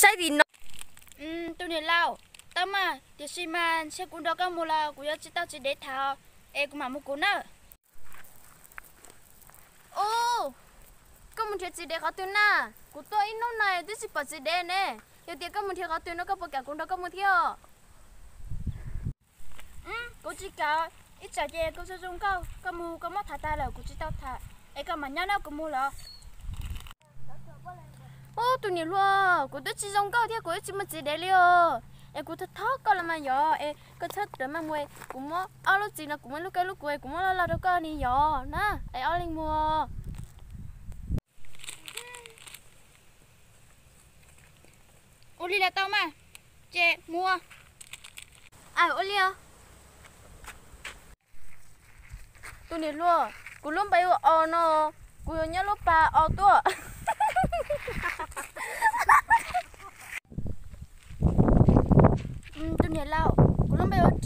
Saib vim no. Tus niam laus, tau mas, tiam sis mas ntshe kuv nrog koj mus los kuv yuav tsis tau txiv dev tham, es kuv mam mus kuv na. Ub, koj mus nrhiav txiv dev qhov twg na? Kuv tuaj ib hnub no twb tsis pom txiv dev ne. Yog tias koj mus nrhiav qhov twg no koj puas kam kuv nrog koj mus thiab? Kuv tsis kam, ib tsam ces kuv zoo zoo nkauj, koj mus koj muab tham tag lawm kuv tsis tau tham, es koj mam nyob nrog kuv mus los. Ub, tus niam hluas, kuv twb tsis zoo nkauj thiab kuv twb tsis muaj txiv dev li os. Es kuv thov thov koj los mas yog, es koj txhob rawm maj mus, kuv muab ob lub txiv no, kuv muab lub kawg lub kuv, kuv muab loj loj rau koj ni yog na, es ob leeg mus. Ua li los tau mas, ces mus. Ua li os. Tus niam hluas, kuv lub npe hu ua Os no, kuv yuav nyob lub pas Os tuaj. Tus niam laus, kuv lub npe hu ua